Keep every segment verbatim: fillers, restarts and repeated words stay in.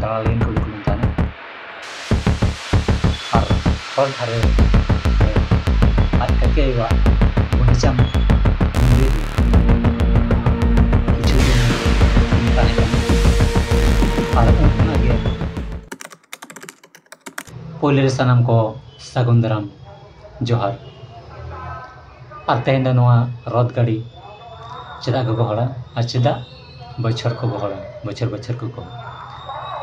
ᱫᱟᱬᱟ ᱞᱟᱹᱜᱤᱫ ᱠᱚ ᱩᱰᱩᱠ ᱞᱮᱱ ᱛᱟᱦᱮᱱᱟ᱾ ᱟᱨ ᱦᱚᱨ ᱫᱷᱟᱨᱮ ᱨᱮ ᱟᱡ ᱠᱟᱠᱤ ᱟᱭᱳᱣᱟᱜ ᱜᱩᱱᱰᱤᱪᱟ ᱢᱚᱱᱫᱤᱨ ᱠᱤᱪᱷᱩ ᱫᱤᱱ ᱛᱟᱦᱮᱸ ᱠᱟᱱᱟ᱾ ᱟᱨ ᱩᱱ ᱠᱷᱚᱱᱟᱜ ᱜᱮ ᱯᱳᱭᱞᱳ ᱨᱮ ᱥᱟᱱᱟᱢ ᱠᱚ ᱥᱟᱹᱜᱩᱱ ᱫᱟᱨᱟᱢ ᱡᱚᱦᱟᱨ᱾ ᱟᱨ ᱛᱮᱦᱮᱧ ᱫᱚ ᱱᱚᱣᱟ ᱨᱚᱛ ᱜᱟᱹᱰᱤ ᱪᱮᱫᱟᱜ ᱠᱚ ᱜᱚᱦᱚᱲᱟ ᱟᱨ ᱪᱮᱫᱟᱜ ᱵᱚᱪᱷᱚᱨ ᱠᱚ ᱜᱚᱦᱚᱲᱟ, ᱵᱚᱪᱷᱚᱨ ᱵᱚᱪᱷᱚᱨ ᱠᱚ ᱜᱚᱦᱚᱲᱟ,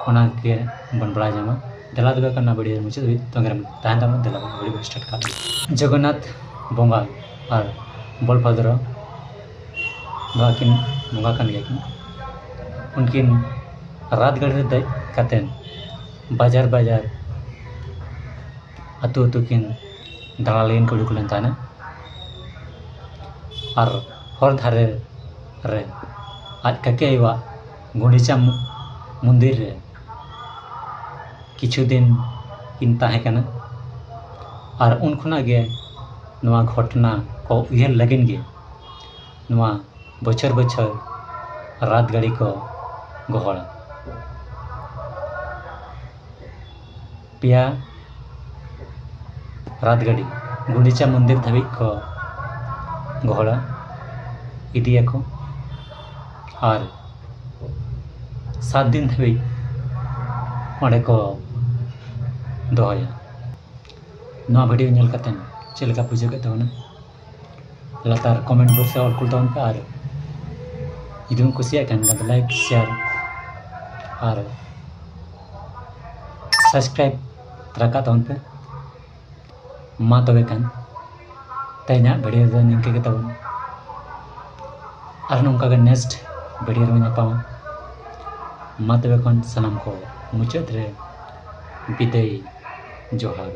ᱚᱱᱟ ᱜᱮ ᱵᱚᱱ ᱵᱟᱲᱟᱭ ᱧᱟᱢᱟ᱾ ᱫᱮᱞᱟ ᱛᱚᱵᱮ ᱠᱷᱟᱱ ᱱᱚᱣᱟ ᱵᱷᱤᱰᱤᱭᱳ ᱢᱩᱪᱟᱹᱫ ᱫᱷᱟᱹᱵᱤᱡ ᱛᱚᱸᱜᱮ ᱨᱮ ᱛᱟᱦᱮᱱ ᱛᱟᱵᱚᱱ᱾ ᱫᱮᱞᱟ ᱵᱚᱱ ᱵᱷᱤᱰᱤᱭᱳ ᱥᱴᱟᱨᱴ ᱠᱟᱜ ᱞᱮᱜᱮ᱾ ᱡᱚᱜᱚᱱᱱᱟᱛᱷ ᱵᱚᱸᱜᱟ ᱟᱨ ᱵᱚᱞᱵᱷᱚᱫᱨᱚ ᱫᱚ ᱟᱹᱠᱤᱱ ᱵᱚᱸᱜᱟ ᱠᱟᱱ ᱜᱮᱭᱟ ᱠᱤᱱ᱾ ᱩᱱᱠᱤᱱ ᱨᱟᱛ ᱜᱟᱹᱰᱤ ᱨᱮ ᱫᱮᱡ ᱠᱟᱛᱮᱫ ᱵᱟᱡᱟᱨ ᱵᱟᱡᱟᱨ, ᱟᱹᱛᱩ ᱟᱹᱛᱩ ᱠᱤᱱ ᱫᱟᱬᱟ ᱞᱟᱹᱜᱤᱫ ᱠᱚ ᱩᱰᱩᱠ ᱞᱮᱱ ᱛᱟᱦᱮᱱᱟ᱾ ᱟᱨ ᱦᱚᱨ ᱫᱷᱟᱨᱮ ᱨᱮ ᱟᱡ ᱠᱟᱠᱤ ᱟᱭᱳᱣᱟᱜ ᱜᱩᱱᱰᱤᱪᱟ ᱢᱚᱱᱫᱤᱨ ᱨᱮ ᱠᱤᱪᱷᱩ ᱫᱤᱱ ᱠᱤᱱ ᱛᱟᱦᱮᱸ ᱠᱟᱱᱟ᱾ ᱟᱨ ᱩᱱ ᱠᱷᱚᱱᱟᱜ ᱜᱮ ᱱᱚᱣᱟ ᱜᱷᱚᱴᱚᱱᱟ ᱠᱚ ᱩᱭᱦᱟᱹᱨ ᱞᱟᱹᱜᱤᱫ ᱜᱮ ᱱᱚᱣᱟ ᱵᱚᱪᱷᱚᱨ ᱵᱚᱪᱷᱚᱨ ᱨᱟᱛ ᱜᱟᱹᱰᱤ ᱠᱚ ᱜᱚᱦᱚᱲᱟ᱾ ᱯᱮᱭᱟ ᱨᱟᱛ ᱜᱟᱹᱰᱤ ᱜᱩᱱᱰᱤᱪᱟ ᱢᱚᱱᱫᱤᱨ ᱫᱷᱟᱹᱵᱤᱡ ᱠᱚ ᱜᱚᱦᱚᱲᱟ, ᱤᱫᱤᱭᱟᱠᱚ ᱟᱨ ᱥᱟᱛ ᱫᱤᱱ ᱫᱷᱟᱹᱵᱤᱡ ᱚᱸᱰᱮ ᱠᱚ ᱫᱚᱦᱚᱭᱟ᱾ ᱱᱚᱣᱟ ᱵᱷᱤᱰᱤᱭᱳ ᱧᱮᱞ ᱠᱟᱛᱮᱫ ᱪᱮᱫ ᱞᱮᱠᱟ ᱵᱩᱡᱷᱟᱹᱣ ᱠᱮᱫ ᱛᱟᱵᱚᱱᱟ? ᱞᱟᱛᱟᱨ ᱠᱚᱢᱮᱱᱴ ᱵᱚᱠᱥ ᱨᱮ ᱚᱞ ᱠᱩᱞ ᱛᱟᱵᱚᱱ ᱯᱮ᱾ ᱟᱨ ᱡᱩᱫᱤ ᱵᱤᱱ ᱠᱩᱥᱤᱭᱟᱜ ᱠᱷᱟᱱ ᱮᱱᱠᱷᱟᱱ ᱫᱚ ᱞᱟᱭᱤᱠ, ᱥᱮᱭᱟᱨ ᱟᱨ ᱥᱟᱵᱥᱠᱨᱟᱭᱤᱵ ᱛᱚᱨᱟ ᱠᱟᱜ ᱛᱟᱵᱚᱱ ᱯᱮ᱾ ᱢᱟ ᱛᱚᱵᱮ ᱠᱷᱟᱱ ᱛᱮᱦᱮᱧᱟᱜ ᱵᱷᱤᱰᱤᱭᱳ ᱫᱚ ᱱᱤᱝᱠᱟᱹ ᱜᱮ ᱛᱟᱵᱚᱱ᱾ ᱟᱨ ᱱᱚᱝᱠᱟ ᱜᱮ ᱱᱮᱠᱥᱴ ᱵᱷᱤᱰᱤᱭᱳ ᱨᱮᱵᱚᱱ ᱧᱟᱯᱟᱢᱟ᱾ ᱢᱟ ᱛᱚᱵᱮ ᱠᱷᱟᱱ ᱥᱟᱱᱟᱢ ᱠᱚ ᱢᱩᱪᱟᱹᱫ ᱨᱮ ᱵᱤᱫᱟᱹᱭ, ᱡᱚᱦᱟᱨ᱾